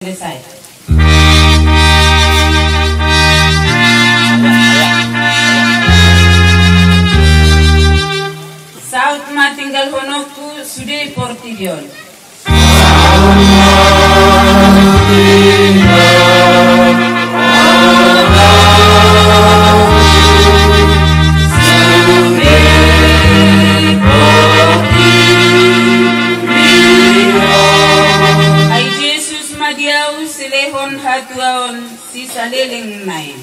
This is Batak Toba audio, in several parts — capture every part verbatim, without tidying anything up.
Selesai. Saut ma tinggalhononku sude portibi on. Ai Jesus ma di ahu silehon hatuaon sisaleleng na i.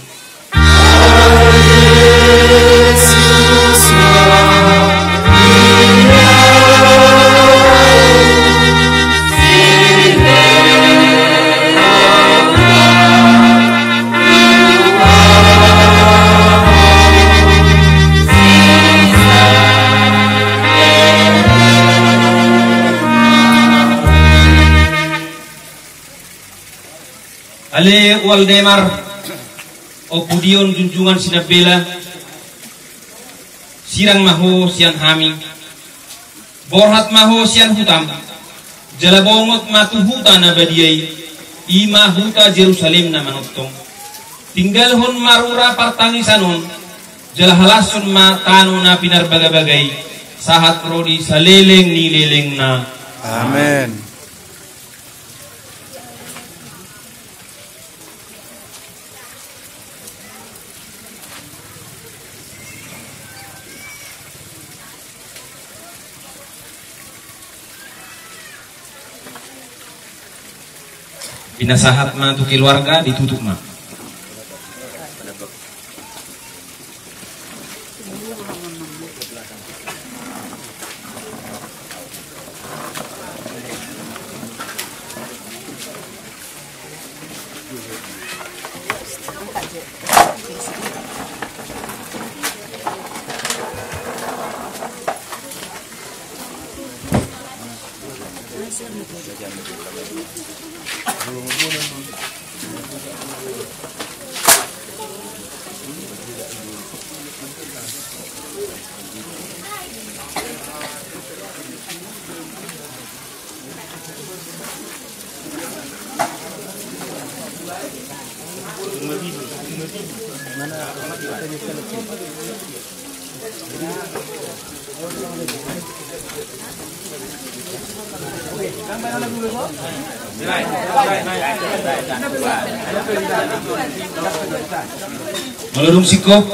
Ale Waldemar, Ompu Dion, Junjungan Sinambela, sirang ma ho sian hami. Borhat ma ho sian hutam, jala bongot ma tu huta na badia i, i ma huta Jerusalem na manongtong. Tinggalhon ma rura partangisan on, jala halashon ma tano na pinarbagabaga i, sahat ro di saleleng ni lelengna. Amen. Pinasahat ma tu keluarga, ditutup ma. Molo dung singkop,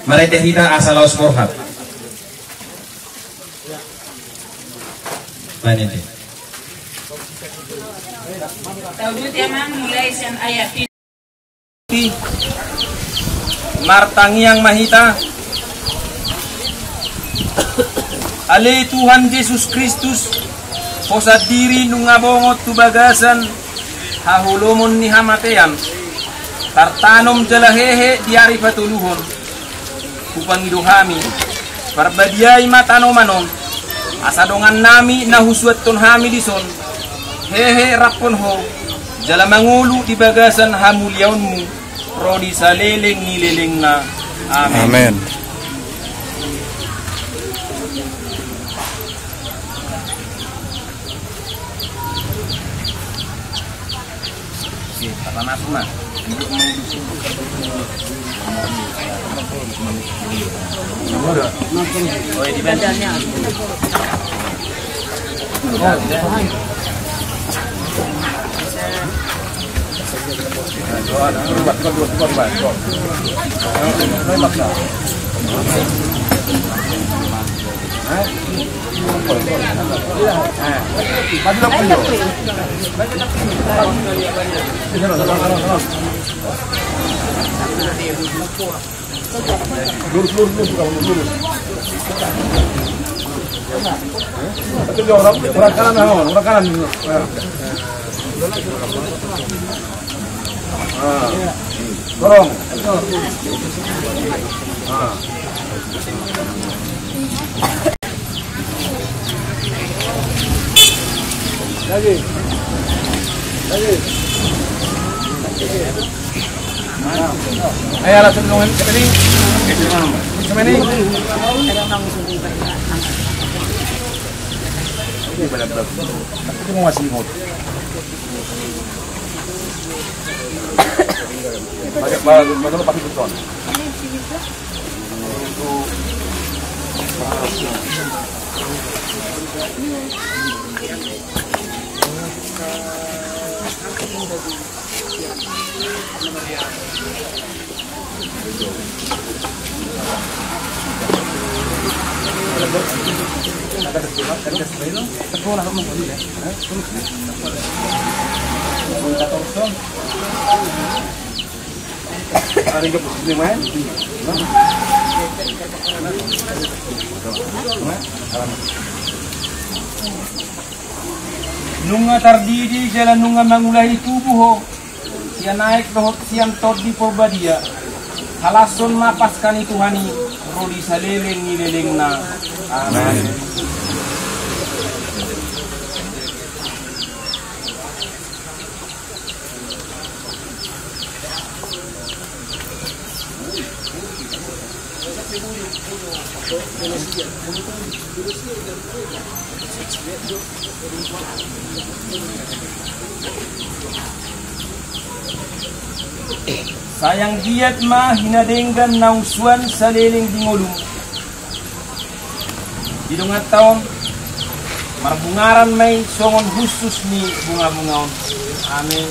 marende hita asa laos borhat. Baen ende. Taudut ia ma mulai sian ayat. Martangiang ma hita. Ale Tuhan Jesus Kristus, Ho sandiri nunga bongot tu bagasan haholomon ni hamatean, tartanom jala hehe di ari patoluhon. Hupangido hami, parbadiai ma tanoman on, asa dongannami na husuanhon hami dison, hehe raphon Ho, jala mangolu di bagasan hamuliaonMu, ro di saleleng ni lelengna. Amen. Amen. Lurus, lurus, lurus, lurus. Itu dia orang, orang kanan, orang, orang kanan. Ah. Dorong. Ah. Lagi. Lagi. Ayo, langsung nungguin seperti ini. Seperti ini. Ini mau masih mau. Nunga tardidi jala nunga mangulahi tubu ho, sian aek dohot sian Tondi Porbadia. Halashon ma Paskah ni Tuhan i, ro di saleleng ni lelengna. Amen. Sai anggiat ma hinadenggan naung suan saleleng di ngolum. Di donganta on, marbungaran ma i songon hushus ni bungabunga on. Amen.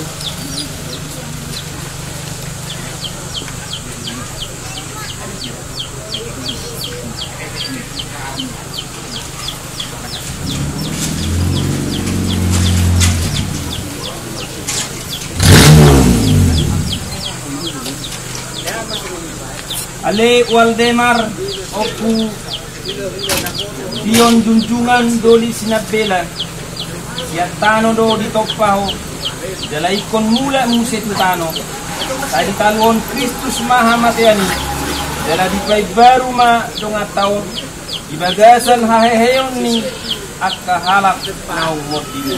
Ale Waldemar, Ompu Dion Junjungan Doli Sinambela, sian tano do ditompa ho, jala ingkon mulak muse tu tano. Sai ditaluhon Kristus ma hamatean i, jala dipaimbaru ma donganta on di bagasan haheheon ni angka halak naung monding i.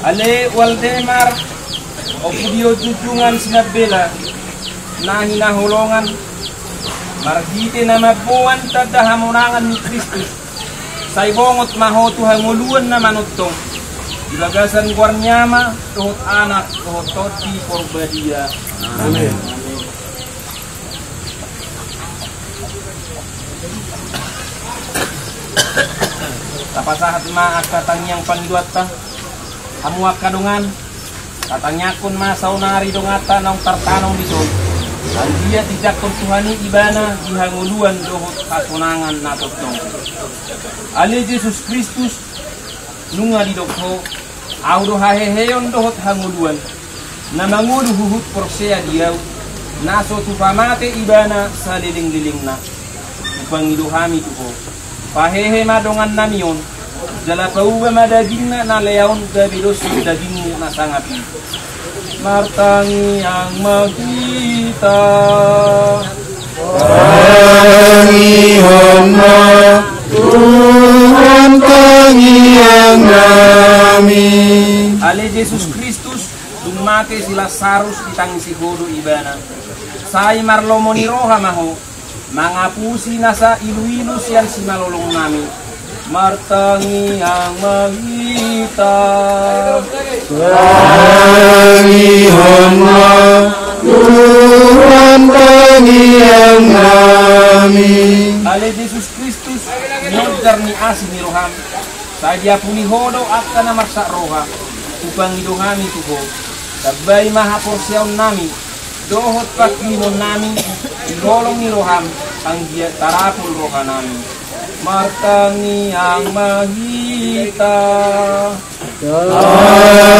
Ale Waldemar, Ompu Dion Junjungan Sinambela, na hinaholongan, marhite na mamboan tanda hamonangan ni Kristus, sai bongot ma ho tu hangoluan na manongtong, di bagasan goar ni Ama dohot Anak dohot Tondi Porbadia. Amen. Tapasahat ma angka tangiang pangidoanta. Hamu angka dongan, tatangiangkon ma saonari donganta naung tartanom dison, anggiat dijangkon Tuhan i ibana di hangoluan dohot hasonangan na tongtong. Ale Jesus Kristus, nunga didok ho: Ahu do haheheon dohot hangoluan. Na mangolu huhut porsea di Ahu, na so tupa mate ibana salelenglelengna. Hupangido hami tu ho: Pahehe ma dongannami on, jala pauba ma dagingna na lea on gabe dos ni dagingMu na sangap i. Martangiang ma hita. Tangihon ma, Tuhan, tangiangnami. Ale Jesus Kristus, dung mate si Lasarus ditangisi Ho do ibana. Sai marlomo ni roha ma Ho mangapusi nasa iluilu sian simalolongnami. Martangiang ma hita. Tangihon ma, Tuhan, tangiangnami. Ale Jesus Kristus, nionjar ni asi ni rohaM, sai diapuli Ho do angka na marsak roha. Hupangido hami tu Ho: Tambai ma haporseaonnami dohot pangkirimonnami di holong ni rohaM, anggiat tarapul rohanami. Martangiang ma hita.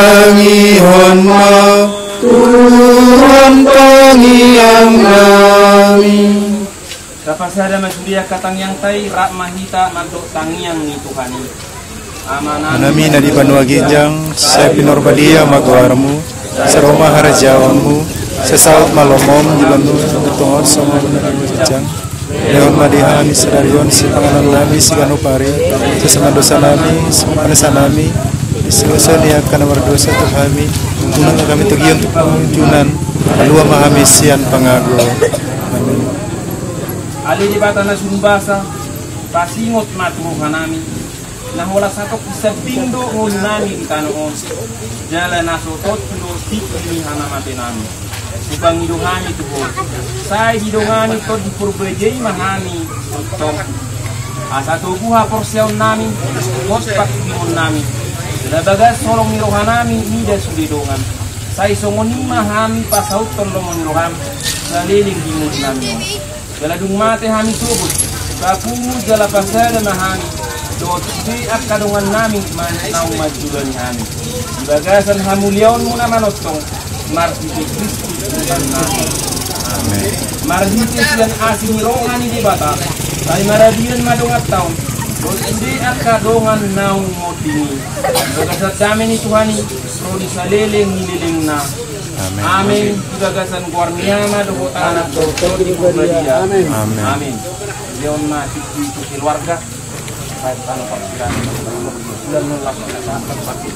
Tangihon ma, Tuhan, tangiangnami. Tapasada ma sude angka tangiangta i, rap ma hita mandok tangiang ni Tuhan i. Amanami na di banua ginjang, sai pinarbadia ma goarMu, sai ro ma harajaonMu, sai saut ma lomom di banua tonga songon na di banua ginjang. Lehon ma di hami sadari on sipanganonnami siganup ari, sai mandosa nami songon panesanami Sibahen angka na mardosa tu hami, unang ma hami togihon tu pangunjunan, palua ma hami sian pangago. Amen. Ale Debata na sumurung basa, pasingot ma tu rohanami, na holan satongkin sambing do ngolunami di tano on, jala na so tontu do tingki ni hamateanami. Hupangido hami tu Ho, sai didongani Tondi Parbadia i ma hami tongtong, asa togu haporseaonnami dohot pangkirimonnami, jala bagas holong ni rohanami mida sude dongan, sai songon i ma hami pasauthon lomo ni roham saleleng di ngolunami on. Jala dung mate hami sogot, papungu jala pasada ma hami dohot sude angka dongannami naung manjolani hami di bagasan hamuliaonmu na manongtong, marhite Kristus Tuhannami. Amen. Marhite sian asi ni roha ni Debata, sai marabian ma donganta on dohot sude angka dongan naung monding i di bagasan dame ni Tuhan i, ro di saleleng ni lelengna. Amen. Amen. Di bagasan goar ni Ama dohot Anak dohot Tondi Parbadia. Amen. Amen. Leon ma tingki tu keluarga. Baik, anu, Pak, kira-kira bulan langsung kita akan pakai.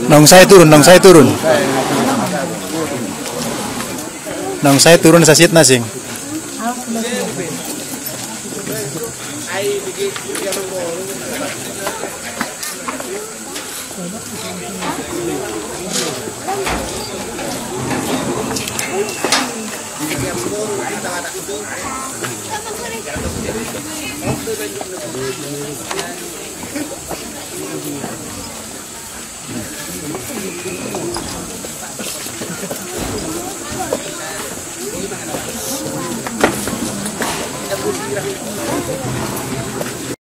Naung sae turun, naung sae turun. Naung sae turun sasitna, Sing.